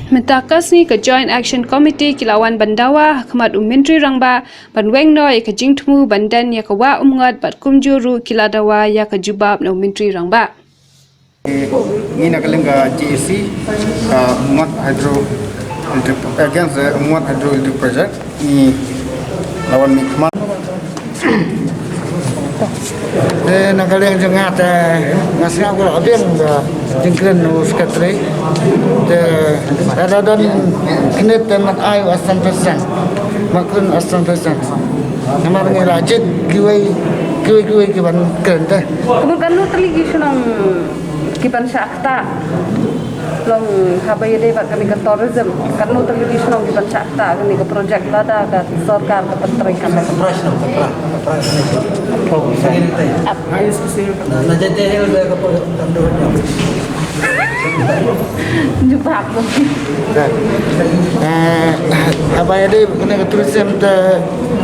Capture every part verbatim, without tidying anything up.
Mynta ka sngi ka Joint Action Committee ki la wan ban dawa ha khmat u Myntri Rangbah ban weng noh ïa ka jingthmu ban don ïa ka wah Umngot bad kumjuh ruh ki la dawa ïa ka jubab na u Myntri Rangbah. Ngi na ka liang ka G A C, ka Umngot Hydro Electric, against the Umngot Hydro Electric Project, ngi la wan mih khmat. Te na ka liang jong nga te nga sngew ka la biang ka jingkren u secretary. Te lada don kynit te mat ai u assistant president. Mat kren assistant president. Namar ngi la jied kiwei kiwei kiwei ki ban kren te. Kumno kano tylli ki shnong ki ban shah ktah? Long haba ïadei bad kane ka tourism, kano tylli ki shnong ki ban shah ktah kane ka project lada ka sorkar ka pyntrei kan. Ka pra shnong, ka pra, ka pra shnong. Ap. Na, na Jaintia Hills ka pra kan do. Jubab. Eh, haba ïadei bad kane ka tourism te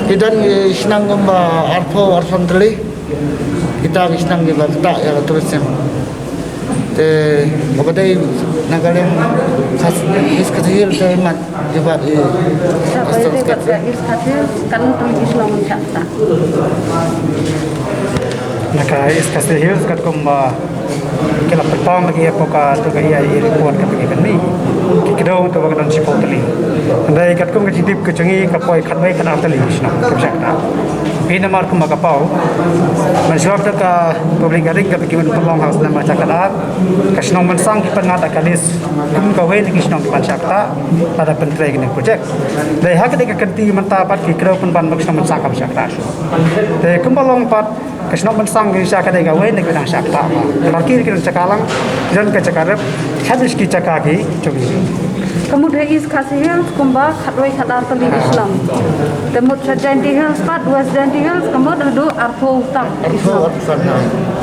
ki don ki shnong kumba arphew arphew tylli. Kita ki shnong kiba ktah ïa ka tourism. Te kaba dei na ka liang East Khasi Hills te mat jubab i. Haba ïadei bad ka East Khasi Hills, kano tylli ki shnong shah ktah? Na ka East Khasi Hills katkum ba ki la pynpaw ma ki hapoh kato ka E I A report kaba ki pynmih, ki kdew to ba ka don shiphew tylli. Hynrei katkum ka jingtip ka jong ngi ka poi khatwei khatar tylli ki shnong kiba shah ktah. Phi namar kumba ka paw. Ban shuwa da ka public hearing kaba ki wan pynlong ha u snem ar hajar khatar, ka shnong Mynsang ki pynngat ha ka list kum kawei na ki shnong ki ban shah ktah lada pyntrei kane ka project. Dei ha kane ka kynti mynta pat ki kdew pynban ba ka shnong Mynsang kam shah ktah. Te kumba long pat ka shnong Mynsang ki sha ka dei kawei na ki dang shah ktah. Ba ki ki dang jaka lang, ki don ka jaka rep, khadduh ki jaka ki jong ki. Ka mut ha East Khasi Hills kumba khatwei khatar tylli ki shnong. Te mut sha Jaintia Hills pat, West Jaintia Hills, ka mut haduh arphew tam ki shnong.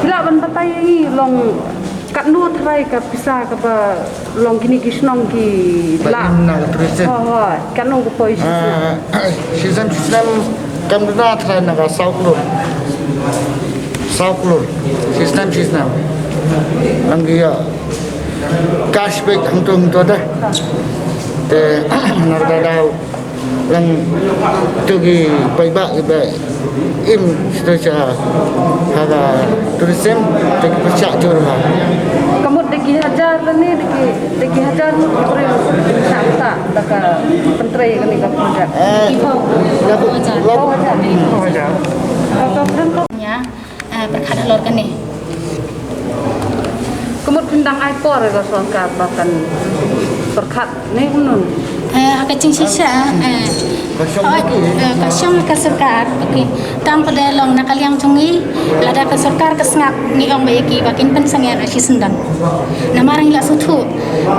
Ki lah ban batai ïa ngi long katno tharai ka pisa kaba long kine ki shnong ki lah. Ba im na ka tourism. Hooid, hooid, katno ka poi shisnem. Ah, shisnem shisnem kam duna tharai na ka saw klur. Saw klur. Shisnem shisnem. Lang ki ïa cash back hangto hangto de. Te na ka daw lang to ki paidbah kiba im shisha ha ka tourism te ki pyrshah jur ha. Ka mut da ki hajar lane da ki, da ki hajar mut ki briew ki shah ktah da ka pyntrei kane ka project. Eh, ki phew. Phew hajar. Phew hajar. Phew hajar. Ka, ka, ka, ka. Ïa. Ah, pyrkhat halor kane. Ka mut phin dang ai por ïa ka sorkar ba kan pyrkhat ne kumno? Eh, ha ka jingshisha, eh, ka shong, oh, eh, ka shong ka sorkar. Okay. Tang pat da long na ka liang jong ngi, lada ka sorkar ka sngap ngi ong ba ïa ki ba kin pynsangeh ha shi syndon. Namar ngi la sngewthuh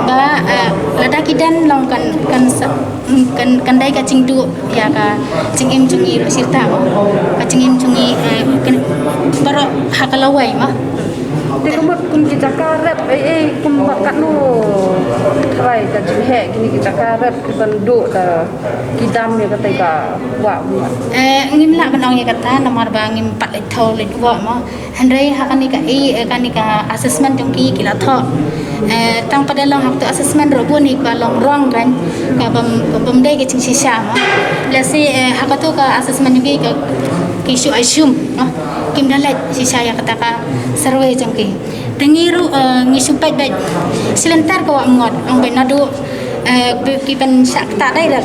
ba, eh, lada ki don long kan, kan sa-, kan, kan dei ka jingduh ïa ka jingim jong ngi ruh shisha mo. Ka jingim jong ngi, eh, kan baroh ha ka lawei mo. Te ka mut kum ki jaka rep, eh, eh, kum ba katno tharai ka jingheh kine ki jaka rep ki ban duh da ki dam ïa katei ka wah mo. Eh, ngim lah ban ong ïa kata namar ba ngim pat leit thew leit wah mo. Hynrei ha kane ka i, eh, kane ka assessment jong ki ki la thoh. Eh, tang pat da long ha kato assessment ruh bun hi ba long wrong kan. Ka bym, bym dei ka jingshisha mo. Lehse, eh, ha kato ka assessment jong ki ka, ki shu assume mo. Kim da leit shisha ïa kata ka survey jong ki. Te ngi ruh, eh, ngi shu peit beit. Shi lynter ka wah Umngot, ong beit naduh eh, ki, ki pynshah ktah dei da.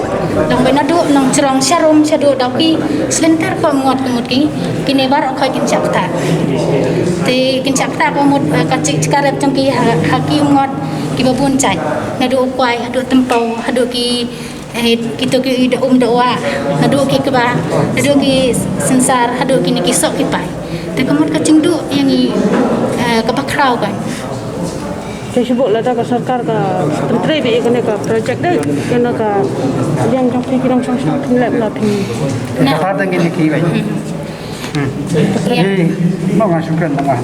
Long beit naduh Nongchrong Sharum shaduh Dawki, shi lynter ka Umngot ka mut ki, kine baroh khoit kin shah ktah. Te kin shah ktah ka mut, eh, ka jaka rep jong ki ha, ha ki Umngot kiba bun jait. Naduh u Kwai, haduh Tympew, haduh ki, eh, kito ki da um da wah, haduh ki kba, haduh ki synsar, haduh kine ki soh ki pai. Te ka mut ka jingduh ïa ngi, eh, kaba khraw kan. Te shu buh lada ka sorkar ka pyntrei beit ïa kane ka project dei, ïa na ka liang jong phi ki nongshong shnong phin leh la phin. Ka ta dang ïa ki wei. Hmm. Ïa. Ïa, mo nga shu kren mo nga.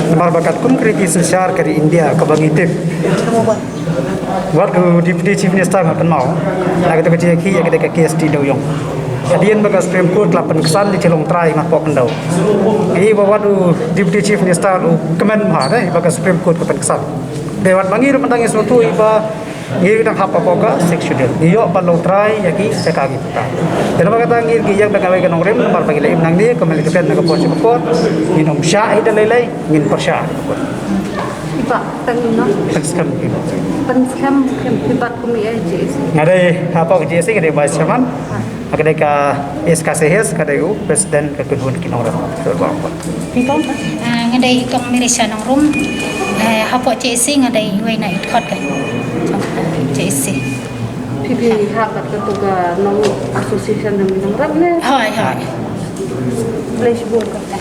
Namar ba katkum ka riti synshar ka ri India kaba ngi tip. Wat u Deputy Chief Minister nga pynmaw. Na kata ka jingïakhih ïa kata ka K S T Dewïong. Hadien ba ka Supreme Court la pynksan, te chi long trai marpoh khyndew. Ïa ba wat u Deputy Chief Minister u kmen bha, eh, ba ka Supreme Court ka pynksan. Te wat ba ngi ruh mynta ngi sngewthuh ïa ba Ngi dang hap hapoh ka Sixth Schedule. Ngi ïoh ban long trai ïa ki jaka ki puta. Te namar kata ngi ki ïeng da kawei ka nongrim namar ba ngi la im nangne ka mel ka pen na ka por sha ka por. Ngin ym shah hi da lei lei, ngin pyrshah. Iba tang no. Tang skhem ki. Tang skhem skhem iba kum i J A C. Nga dei hapoh ka J A C nga dei vice chairman. Nga dei ka S K C H, nga dei u president ka kynhun ki nongrim. Ah, nga dei i kong Mirisha Nongrum. Eh, hapoh J A C nga dei iwei na i dkhot ka J A C. Phi phi hap kat ka tu ka nong association nong nong rap ne. Hoi hoi. Place bun ka.